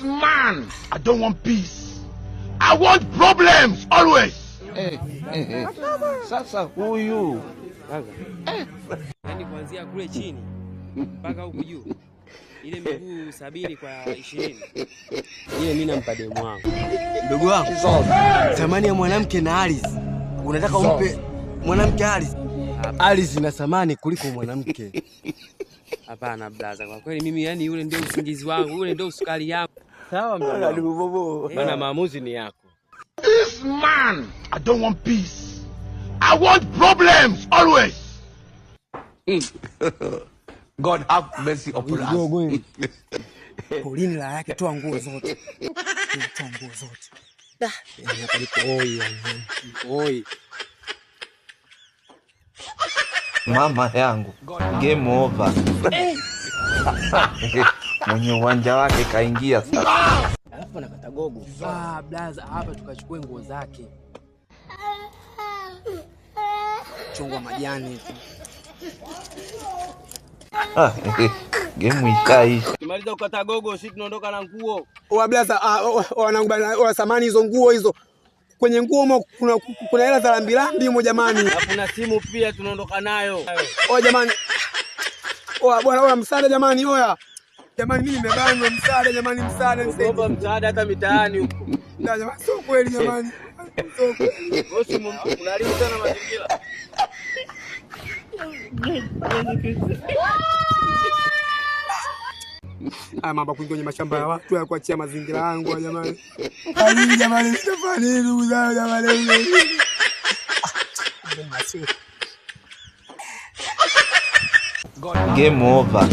Man, I don't want peace. I want problems always. Eh, eh, eh. Sasa huyu Yaani kuanzia kule chini mpaka huku juu, ile miguu 70 kwa 20 ile mimi nampa demu wangu. Ndugu wangu, thamani ya mwanamke na ardhi, unataka umpe mwanamke ardhi? Ardhi ina thamani kuliko mwanamke. Hapana blaza, kwa kweli mimi yani yule ndio usingizi wangu, yule ndio sukari yangu. Sawa mdogo wangu. Maana maamuzi ni yako. This man, I don't want peace. I want problems always. God have mercy upon us. Gogo hili. Polini la yake, toa nguo zote. Toa nguo zote. Da, yani hapa niko hoi yani. Niko hoi. Mama yangu, game over. Mwenye uwanja wake kaingia sasa. Alafu anakata gogo. Ah blaza, hapa tukachukue nguo zake. Chongwa majani. Ah, game ishaisha. Kimaliza kukata gogo, sisi tunaondoka na nguo. Oa blaza, ah, wanangu bana, oa samani hizo nguo hizo. Kwenye nguo mo kuna hela za lambilambi mo jamani. Alafu na simu pia tunaondoka nayo. Oa jamani. Oa bwana, oa msaada jamani, oya. Jamani mimi nimebanwa, msaada jamani, msaada nisaidie. Kuomba msaada hata mitaani huko. Da jamani, sio kweli jamani. Sio kweli. Wewe simu unaharibu sana mazingira. Haya mambo ya kuingia kwenye mashamba ya watu ya kuachia mazingira yangu haya jamani. Jamani jamani, sitafanya nini ndugu zangu jamani. Game over.